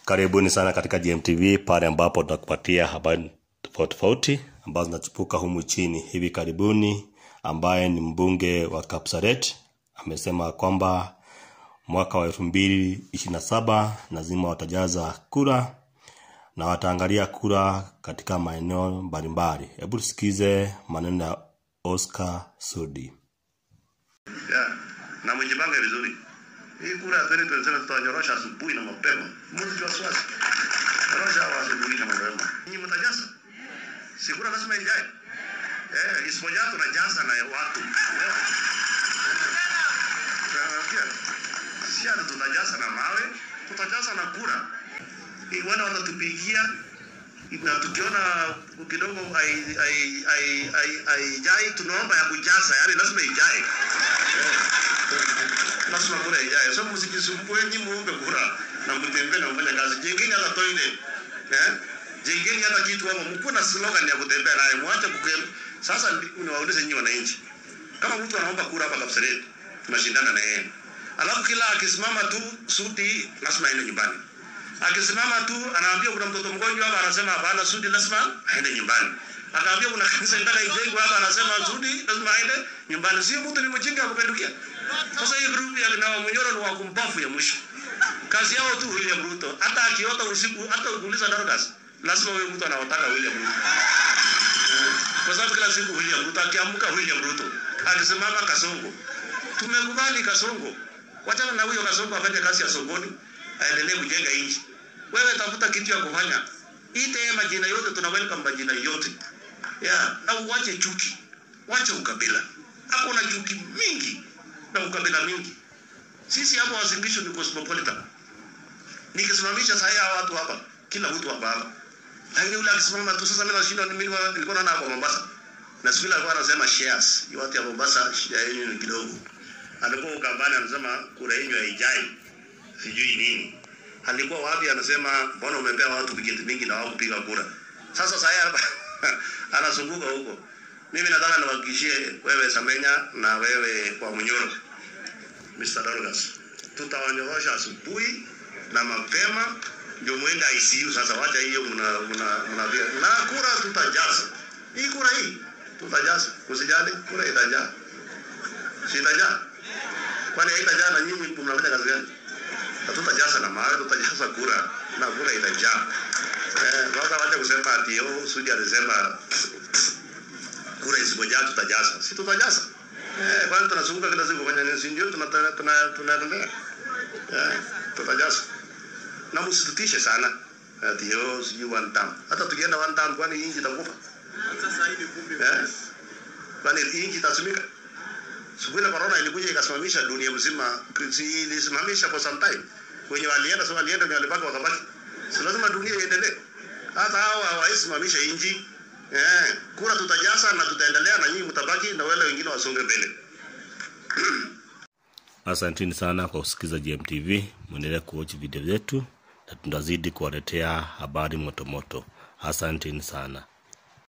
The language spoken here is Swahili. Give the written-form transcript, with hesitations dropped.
Karibuni sana katika GMTV pale ambapo tunakupatia habari tofauti tofauti ambazo zinachipuka humu chini. Hivi karibuni ambaye ni mbunge wa Kapsaret amesema kwamba mwaka wa 2027 lazima watajaza kura na wataangalia kura katika maeneo mbalimbali. Hebu tusikize maneno ya Oscar Sudi. Yeah. Na mjipange vizuri. Hii kura ya 2027 tutanyorosha asubuhi na mapema. Msiwe wasiwasi. Nyorosha asubuhi na mapema. Nyinyi mtajaza? Si kura lazima ijae. Isipojaa tunajaza na watu. Si hata tutajaza na mawe, tutajaza na kura. Wale watatupigia na tukiona kidogo haijai, tunaomba ya kujaza, yani lazima ijae. Lazima kura ijae. So msijisumbue, nyinyi muombe kura na mtembee na mfanye kazi. Jengeni hata toilet. Jengeni hata kitu hapo, mkuwe na slogan ya kutembea naye, muache kukem. Sasa niwaulize nyinyi wananchi. Kama mtu anaomba kura hapa Kapseret, tunashindana na yeye. Alafu kila akisimama tu Sudi lazima aende nyumbani. Akisimama tu anaambia kuna mtoto mgonjwa hapa, anasema hapana, Sudi lazima aende nyumbani. Akaambia kuna kanisa inataka ijengwe hapa, anasema Sudi lazima aende nyumbani. Sio mtu ni mjinga akupendukia. Sasa hii group ya kina Munyoro ni wakumbafu ya mwisho. Kazi yao tu William Ruto. Hata akiota usiku, hata ukiuliza Dorcas, lazima huyo mtu anawataka William Ruto. Kwa sababu kila siku William Ruto akiamka William Ruto, akisimama Kasongo. Tumekubali Kasongo. Wachana na huyo Kasongo afanye kazi ya sokoni, aendelee kujenga nchi. Wewe tafuta kitu ya kufanya. Ite majina yote, tuna welcome majina yote. Yeah, na uache chuki. Wache ukabila. Hakuna chuki mingi na ukabila mingi. Sisi hapo Uasin Gishu ni cosmopolitan. Nikisimamisha sasa hawa watu hapa, kila mtu hapa hapa. Lakini yule akisimama tu sasa mimi nashinda, mimi nilikuwa naona hapo Mombasa. Na siku ile alikuwa anasema shares. Hiyo watu ya Mombasa shida yenu ni kidogo. Alikuwa Ukambani anasema kura yenu haijai. Sijui nini. Alikuwa wapi anasema mbona umepea watu tiketi mingi na hawakupiga kura. Sasa sasa hapa anazunguka huko. Mimi nataka niwahakikishie wewe Samenya na wewe kwa Munyoro, Mr. Dorcas, tutawanyorosha asubuhi na mapema ndio muende ICU. Sasa wacha hiyo mna na kura tutajaza. Hii kura hii tutajaza. Usijali, kura itajaa. Si itajaa? Kwani haitajaa na nyinyi mnafanya kazi gani? Tutajaza na mawe, tutajaza kura na kura itajaa. Sasa wacha kusema ati oh Sudi alisema kura isipojaa tutajaza. Si tutajaza? Kwani tunazunguka kila siku kufanya nini? Si ndio tunaendelea. Tutajaza. Na msitutishe sana ati oh sijui one term. Hata tukienda one term kwani nchi itakufa? Kwani nchi itasimika? Siku ile corona ilikuja ikasimamisha dunia mzima, ilisimamisha for some time. Wenye walienda sio walienda, wenye walibaki wakabaki. Si lazima dunia iendelee. Hata hawa hawaisimamisha nchi. Kura tutajaza na tutaendelea na nyinyi mtabaki na wale wengine wasonge mbele. Asanteni sana kwa kusikiza GMTV. Muendelee kuwatch video zetu na tunazidi kuwaletea habari moto moto. Asanteni sana.